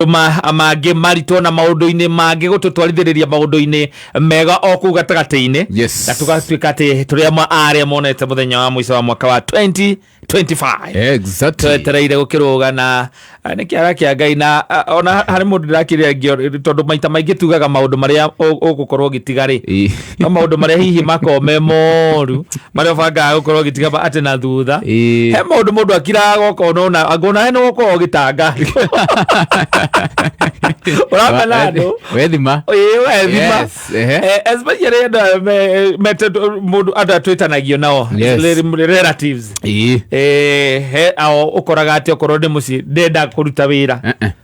Mangĩ maritũ na maũndũ-inĩ mangĩ gũtũtwarithĩrĩria maũndũ-inĩ mega o kũu gatagatĩ-inĩ. Na tũgatuĩka atĩ tũrĩ amwe a arĩa monete mũthenya wa mũico wa mwaka wa 2025. Twetereire gũkĩrũga na nĩ kĩara kĩa Ngai na ona harĩ mũndũ ndĩrakĩrĩa ngĩo tondũ maita maingĩ tugaga maũndũ marĩa ũgũkorwo ũgĩtiga rĩ, no maũndũ marĩa hihi makoragwo me moru marĩa ũbangaga gũkorwo ũgĩtiga atĩ na thutha. He maũndũ mũndũ akiraga ũkona ona angona he nĩ gũkorwo ũgĩtanga ũramena andũ. Wethima. Ĩĩ, wethima. Yes, ehe. Especially andũ aya mũndũ andũ aya twĩtanagio nao. Relatives. He ao ũkoraga atĩ okorwo nĩ mũciĩ ndenda kũruta wĩra.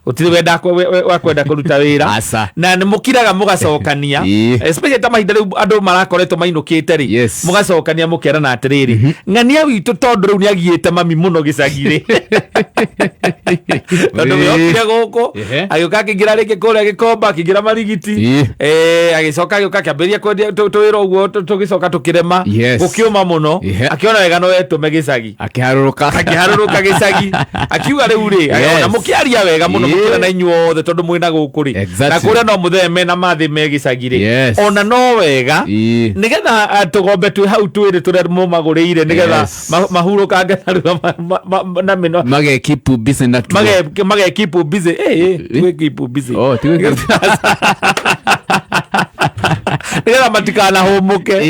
Gũtirĩ wenda wa kwenda kũruta wĩra. Aca. Na nĩ mũkiraga mũgacokania. Especially ta mahinda rĩu andũ marakoretwo mainũkĩte rĩ. Mũgacokania mũkerana atĩrĩrĩ, ng'ania witũ tondũ rĩu nĩ agiĩte mami mũno gĩcagi rĩ, tondũ we okire gũkũ, agĩũka akĩingĩra rĩngĩ kũrĩa Gĩkomba, akĩingĩra Marigiti. Agĩcoka agĩũka akĩambĩrĩria kwendia tũwĩra ũguo tũgĩcoka tũkĩrema. Gũkĩũma mũno. Akĩona wega no etũme gĩcagi. Akĩharũrũka. Akĩharũrũka gĩcagi akiuga rĩu rĩ, ona mũkĩaria wega mũno, mũkĩra na inyuothe tondũ mwĩna gũkũ rĩ na kũrĩa no mũtheme na mathĩ me gĩcagi rĩ, ona no wega nĩgetha tũgombe twĩ hau twĩrĩ tũrĩa mũmagũrĩire nĩgetha mahurũkange narua na mĩno. Mage keep busy na tuo. Mage keep busy, twĩ keep busy. Oh, ti gwĩ- Nĩgetha matikanahũmũke.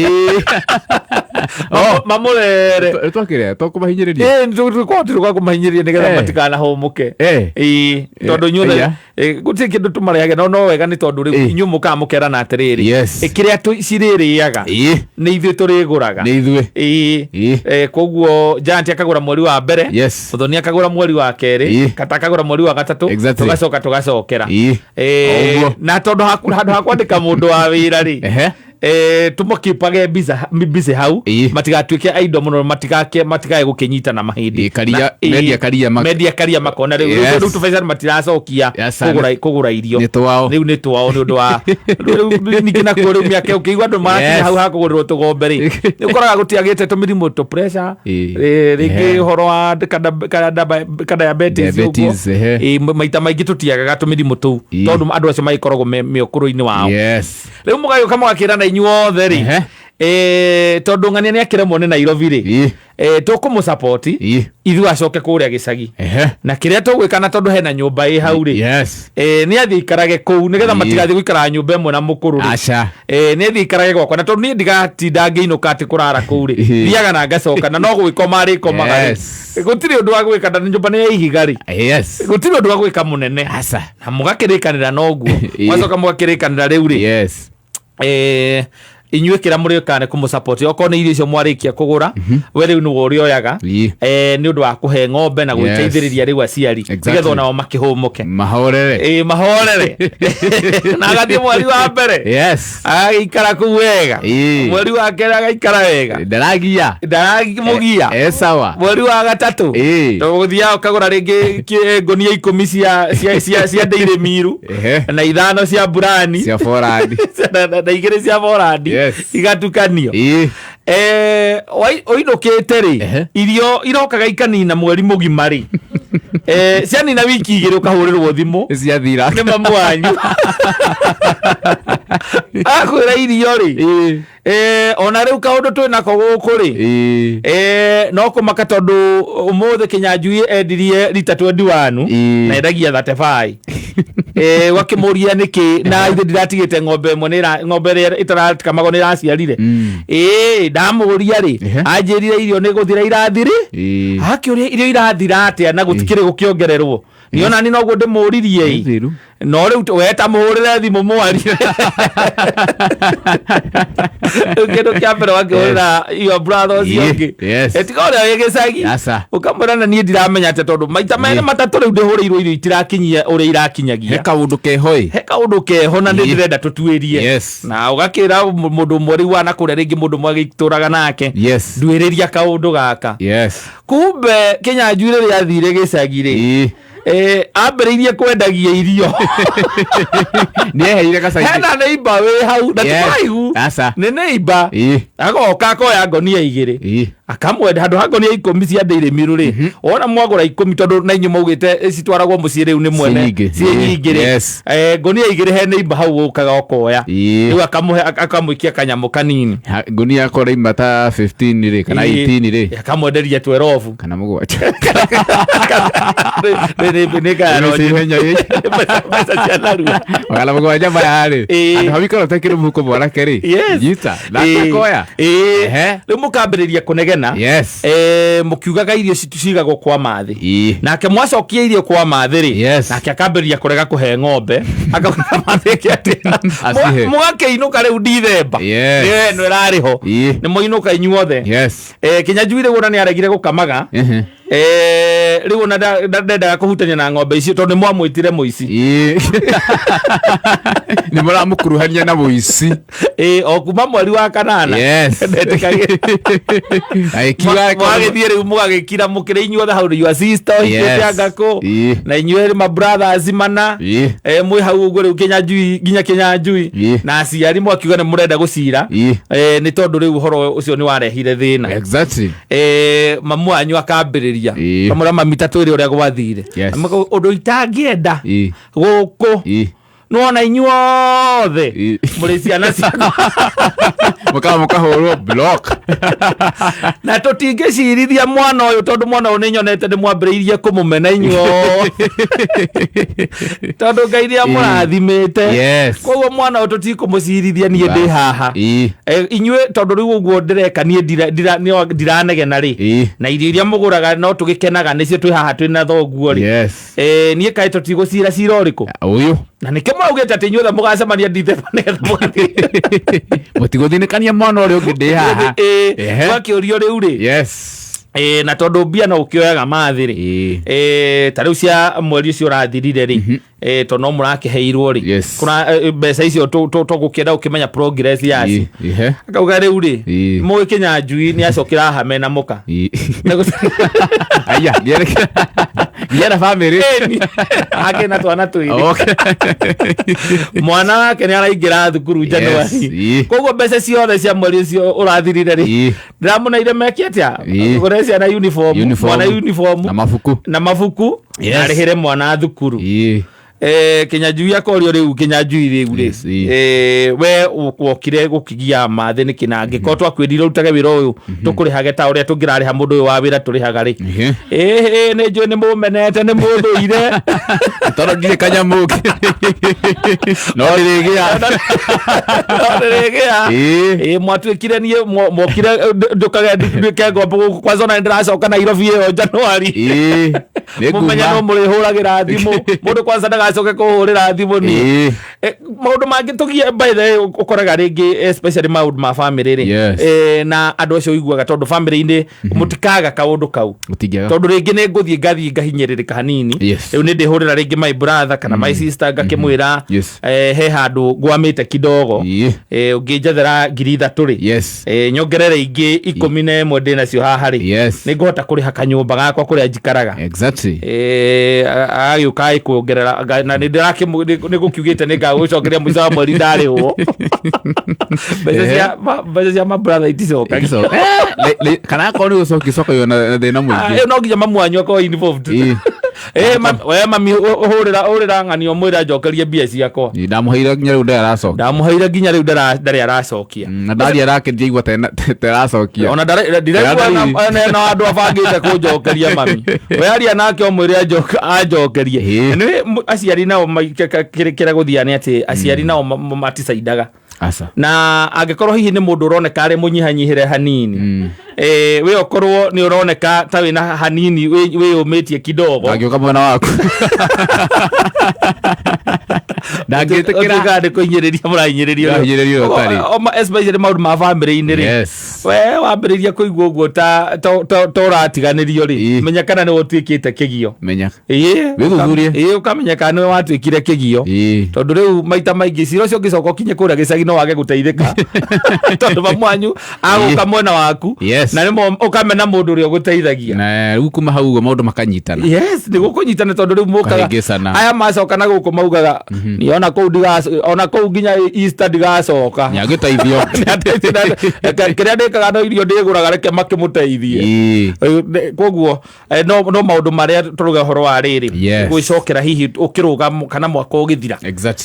Mamũrere. Twakĩrĩa tokũmahinyĩrĩria. Tũkorwo kũmahinyĩrĩria nĩgetha matikanahũmũke. Ĩĩ, tondũ inyuothe gũtirĩ kĩndũ tũmarehage, no wega nĩ tondũ rĩu inyuĩ mũkaga mũkerana atĩrĩrĩ, kĩrĩa cirĩrĩaga nĩ ithuĩ tũrĩgũraga. Nĩ ithuĩ. Ĩĩ. Koguo Giant akagũra mweri wa mbere, Muthoni akagũra mweri wa kerĩ, Kata akagũra mweri wa gatatũ, tũgacoka tũgacokera. Ũguo. Na tondũ handũ ha kwandĩka mũndũ wa wĩra rĩ, tũmũkipage busy hau, matigatuĩke aindo mũno, matikae gũkĩnyitana mahĩndĩ. Ĩĩ, karia- mendia karia mendia karia makona rĩu rĩu tũbeca matiracokia kũgũra irio. Nĩ twao. Rĩu nĩ twao nĩ ũndũ wa rĩu ningĩ nakuo rĩu mĩaka ũkĩigua andũ marakinya hau ha kũgũrĩrwo tũgombe rĩ, nĩ ũkoraga gũtiagĩte tũmĩrimũ tũ pressure, rĩngĩ ũhoro wa ka diabetes ũguo. Diabetes, ehe. Maita maingĩ tũtiagaga tũmĩrimũ tũu tondũ andũ acio magĩkoragwo me ũkũrũ-inĩ wao. Rĩu mũgagĩũka mũgakĩrana inyuothe rĩ, tondũ ng'ania nĩ akĩremwo nĩ Nairobi rĩ, tũkũmũsapoti ithuĩ acoke kũrĩa gĩcagi. Na kĩrĩa tũgwĩka, na tondũ hena nyũmba ĩ hau rĩ, nĩ athiĩ aikarage kũu nĩgetha matigathiĩ gũikaraga nyũmba ĩmwe na mũkũrũ rĩ. Aca. Nĩ athiĩ aikarage gwakwa, na tondũ niĩ ndigatinda ngĩinũka atĩ kũrara kũu rĩ, thiaga na ngacoka na no gwĩkoma arĩkomaga rĩ. Gũtirĩ ũndũ wa gwĩka na nyũmba nĩ ya ihiga rĩ. Gũtirĩ ũndũ wa gwĩka mũnene. Aca. Na mũgakĩrĩkanĩra noguo. Mũgacoka mũgakĩrĩkanĩra rĩu rĩ, inyuĩ kĩrĩa mũrĩkaga nĩ kũmũsupport okorwo nĩ irio icio mwarĩkia kũgũra, we rĩu nĩwe ũrĩoyaga nĩ ũndũ wa kũhe ng'ombe na gwĩteithĩrĩria rĩu aciari nĩgetha onao makĩhũmũke. Mahorere. Ĩĩ, mahorere na agathiĩ mweri wa mbere agagĩikara kũu wega, mweri wa kerĩ agaikara wega. Ndaragia. Ndaramũgia. Sawa. Mweri wa gatatũ tũgũthiaga ũkagũra rĩngĩ ngũnia 10 cia Dairy Meal na 5 cia Brani cia Forandi. Na 2 cia Forandi igatukanio. Ũinũkĩte rĩ, irio irokaga ikanina mweri mũgima rĩ, cianina wiki 2 ũkahũrĩrwo thimũ. Ciathira. Nĩ mamu wanyu akwĩra irio rĩ, ona rĩu kaũndũ twĩ nako gũkũ rĩ, no kũmaka tondũ ũmũthĩ Kĩnyanjui endirie rita 21 na endagia 35. Wakĩmũria nĩkĩ na ithe ndiratigĩte ng'ombe ĩmwe ng'ombe ĩrĩa ĩtarakamagwo nĩ ĩraciarire. Ndamũria rĩ, anjĩrire irio nĩ gũthira irathiri. Akĩũria irio irathira atĩa na gũtikĩrĩ gũkĩongererwo. Niona ni noguo ndĩmũririe ĩ. Thiru. No rĩu we ta mũhũrĩre thimũ mwarie. Rĩu kĩndũ kĩa mbere wakĩhũrĩra your brother ũcio ũngĩ. Tiga ũrĩa wĩ gĩcagi. Aca. Ũkamwĩra na niĩ ndiramenya atĩa tondũ maita merĩ matatũ rĩu ndĩhũrĩirwo irio itirakinyia ũrĩa irakinyagia. He kaũndũ keho ĩ. He kaũndũ keho na nĩ ndĩrenda tũtuĩrie. Na ũgakĩra mũndũ ũmwe rĩu wana kũrĩa rĩngĩ mũndũ ũmwe agĩtũraga nake. Nduĩrĩria kaũndũ gaka. Kumbe Kĩnyanjui rĩrĩa athire gĩcagi rĩ, Ambĩrĩirie kwendagia irio. Nĩeheire gacaini. Hena neighbor wĩ hau na ti Yes. kũraihu. Aca. Nĩ neighbor. Agoka akoya ngonia 2. Akamwenda handũ ha ngonia 10 cia Daily Meal rĩ, wona mwagũra 10 tondũ na inyuĩ maugĩte citwaragwo mũciĩ rĩu nĩ mwene. Ciĩ nyingĩ. Ciĩ nyingĩ rĩ. Ngonia 2 he neighbor hau ũkaga ũkoya. Rĩu akamũhe akamũikia kanyamũ kanini. Ngunia yakwa raima ta 15 rĩ kana 18 rĩ. Akamwenderia 12. Kana 7. Nĩ ngayano. Nĩ ihenya ĩ. Mbeca cia narua. Magana 7 maya rĩ. Handũ ha wĩikare ũtekĩrĩ mũhuko mwanake rĩ. Nyita. Na akoya. Rĩu mũkambĩrĩria kũnegena. Mũkiugaga irio cigagwo kwa mathĩ. Nake mwacokia irio kwa mathĩ rĩ. Nake akambĩrĩria kũrega kũhe ng'ombe. Akauga mathĩ eke atĩa? Acihe. Mũgakĩinũka rĩu Dithemba. Nĩyo ĩno ĩrarĩ ho. Nĩ mwainũka inyuothe. Kĩnyanjui rĩu ona nĩ aregire gũkamaga. Rĩu ona ndendaga kũhutania na ng'ombe icio tondũ nĩ mwamwĩtire mũici. Nĩ mũramũkuruhania na mũici. O kuma mweri wa 8. Ndetĩkagĩra. Agĩkiuga Mwagĩthiĩ rĩu mũgagĩkira mũkĩrĩ inyuothe hau your sister ũhikĩte anga kũ. Na inyuĩ ma brothers mana. Mwĩ hau ũguo rĩu Kĩnyanjui nginya Kĩnyanjui. Na aciari mwakiuga nĩ mũrenda gũcira. Nĩ tondũ rĩu ũhoro ũcio nĩ warehire thĩna. Mamu wanyu akambĩrĩria. Kamũra mami ta twĩre ũrĩa gwathire. Ũndũ itangĩenda gũkũ. Nĩwona inyuothe mũrĩ ciana ciakwa. Mũkaga mũkahũrwo block. Na tũtingĩcirithia mwana ũyũ tondũ mwana ũyũ nĩnyonete nĩmwambĩrĩirie kũmũmena inyuothe. Tondũ Ngai nĩamũrathimĩte. Koguo mwana ũyũ tũtikũmũcirithia niĩ ndĩ haha. Inyuĩ tondũ rĩu ũguo ndĩreka niĩ ndiranegena rĩ. Na irio iria mũgũraga no tũgĩkenaga nĩcio twĩ haha twĩ na thoguo rĩ. Niĩ kaĩ tũtigũcira cira ũrĩkũ? Ũyũ. Na nĩkĩo mwaugĩte atĩ inyuothe mũgacemania Dithemba nĩgetha mũgathiĩ. Mũtigũthinĩkania mwana ũrĩa ũngĩ ndĩ haha. Mwakĩũrio rĩu rĩ. Na tondũ mbia no ũkĩoyaga mathĩ rĩ. Ta rĩu cia mweri ũcio ũrathirire rĩ. Tondũ no mũrakĩheirwo rĩ. Kũra, mbeca icio tũgũkĩenda gũkĩmenya progress yaci. Akauga rĩu rĩ, mũĩ Kĩnyanjui nĩ acokera haha mena mũka. Aya, nĩera family. Ake na twana twĩrĩ. Mwana wake nĩ araingĩra thukuru January. Koguo mbeca ciothe cia mweri ũcio ũrathirire rĩ. Ndĩramũneire meke atĩa? Gũre ciana uniform, mwana uniform. Na mabuku. Na mabuku. Arĩhĩre mwana thukuru. Kĩnyanjui akorio rĩu Kĩnyanjui rĩu rĩ. We wokire gũkĩgia mathĩ nĩkĩ na angĩkorwo twakwĩrire ũrutage wĩra ũyũ tũkũrĩhage ta ũrĩa tũngĩrarĩha mũndũ ũyũ wa wĩra tũrĩhaga rĩ. Nĩ njũĩ nĩ mũmenete nĩ mũthũire. Tondũ ndirĩ kanyamũ. No rĩrĩgĩa. No rĩrĩgĩa. Mwatuĩkire niĩ mwokire ndũkage nduĩke ngombo gũkũ kwanza ona nĩndĩracoka Nairobi ĩyo January. Mũmenye no mũrĩhũragĩra thimũ. Mũndũ kwanza ndagacoke kũhũrĩra thimũ niĩ. Maũndũ mangĩ tũgie by the way ũkoraga rĩngĩ especially maũndũ ma family rĩ. Na andũ acio ũiguaga tondũ family-inĩ mũtikaga kaũndũ kau. Mũtingĩaga. Tondũ rĩngĩ nĩ ngũthiĩ ngathiĩ ngahinyĩrĩrĩka hanini. Rĩu nĩ ndĩhũrĩra rĩngĩ my brother kana my sister ngakĩmwĩra, he handũ ngwamĩte kidogo. Ũngĩnjethera 3,000 rĩ. Nyongerere ingĩ 11 ndĩ nacio haha rĩ. Nĩ ngũhota kũrĩha kanyũmba gakwa kũrĩa njikaraga. Agagĩũka agĩkuongerera, na nĩ nĩ ngũkiugĩte nĩ ngagũcokeria mũico wa mweri ndarĩhwo. Mbeca cia ma brother iticokaga. Iticokaga. Kana akorwo nĩ gũcokia ũcokagio na thĩna mũingĩ. Ĩyo no nginya mamu wanyu akorwo involved. We mami, hũrĩra ng'ani ũmwĩre anjokerie mbia ciakwa. Ndamũheire nginya rĩu ndarĩ aracokia. Ndamũheire nginya rĩu ndarĩ aracokia. Na ndaria arakĩnjia igua ta aracokia. Ona ndiraigua Ndĩra dalili. na andũ abangĩte kũnjokeria mami. We aria nake ũmwĩre anjokerie. Nĩ aciari nao kĩrĩa gũthiaga nĩ atĩ aciari nao maticaidaga. Na angĩkorwo hihi nĩ mũndũ ũroneka arĩ mũnyihanyihĩre hanini. We okorwo nĩ ũroneka ta wĩna hanini wĩyũmĩtie kidogo. Angĩũka mwena waku. Ndangĩtĩkĩra. Ũtuĩkaga nĩ kũhinyĩrĩria mũrahinyĩrĩrio. Ũrahinyĩrĩrio ũtarĩ. Especially maũndũ ma bamĩrĩ-inĩ rĩ, we wambĩrĩria kũigua ũguo ta ũratiganĩrio rĩ, menya kana nĩwe ũtuĩkĩte kĩgio. Menya. Ĩĩ. Wĩthuthurie. Ĩĩ, ũkamenya kana nĩwe watuĩkire kĩgio, tondũ rĩu maita maingĩ cira ũcio ũngĩcoka ũkinye kũrĩa gĩcagi no wage gũteithĩka, tondũ mamwanyu agũka mwena waku na nĩmo ũkamena mũndũ ũrĩa ũgũteithagia. Na rĩu kuma hau ũguo maũndũ makanyitana. Yes, nĩ gũkũnyitana, tondũ rĩu mũkaga Kũhĩngĩcana. Aya macoka na gũkũ maugaga ni ona kũu ona kũu nginya Easter ndigacoka. Nĩagĩteithio. Kĩrĩa ndĩkaga no irio ndĩgũraga, reke makĩmũteithie. Koguo no maũndũ marĩa tũruga ũhoro wa rĩrĩ, gwĩcokera hihi ũkĩrũga kana mwaka ũgĩthira,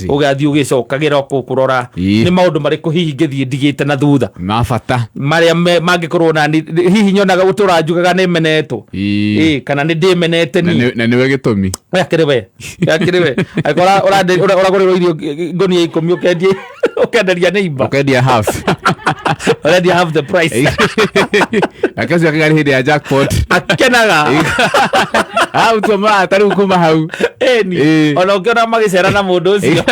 ũgathiĩ ũgĩcokagĩra kũrora nĩ maũndũ marĩkũ hihi ngĩthiĩ ndigĩte na thutha ma bata, marĩa mangĩkorwo na hihi nyonaga gũtũra njugaga nĩ menetwo. Ĩĩ, kana nĩ ndĩmenete. Na ni na nĩwe gĩtũmi. Akĩrĩ we, akĩrĩ we, angĩkorwo ũragũrĩrwo irio ngũnia 10, ũkendia ũkenderia neighbor, ũkendia half. Ũrendia half the price. Ake ũcio akĩgari hĩndĩ ya jackpot. Akenaga. Hau tuo marata rĩu kuma hau. Ĩni. Ona ũngĩona magĩcera na mũndũ ũcio.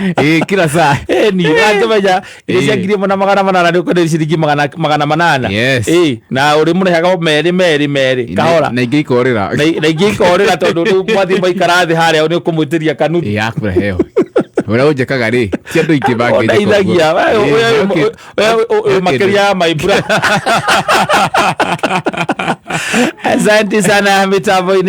Ĩĩ, kila saa. Ĩni, wakĩmenya irio cia 1800 nĩ ũkwenderia ciringi 800. Ĩĩ, na ũrĩmũrĩhaga o merĩ merĩ merĩ kahora. Na ingĩ ikorĩra. Na ingĩ ikorĩra, tondũ rĩu mwathiĩ mwaikara thĩ harĩa nĩ ũkũmwĩtĩria kanuthu. Ĩĩ, akũreheo ũrĩa ũnjĩkaga rĩ, ti andũ aingĩ mangĩnjĩka ũguo. Ũndeithagia. Ĩĩ, We makĩria ya maimbura. Asante sana mitambo-inĩ.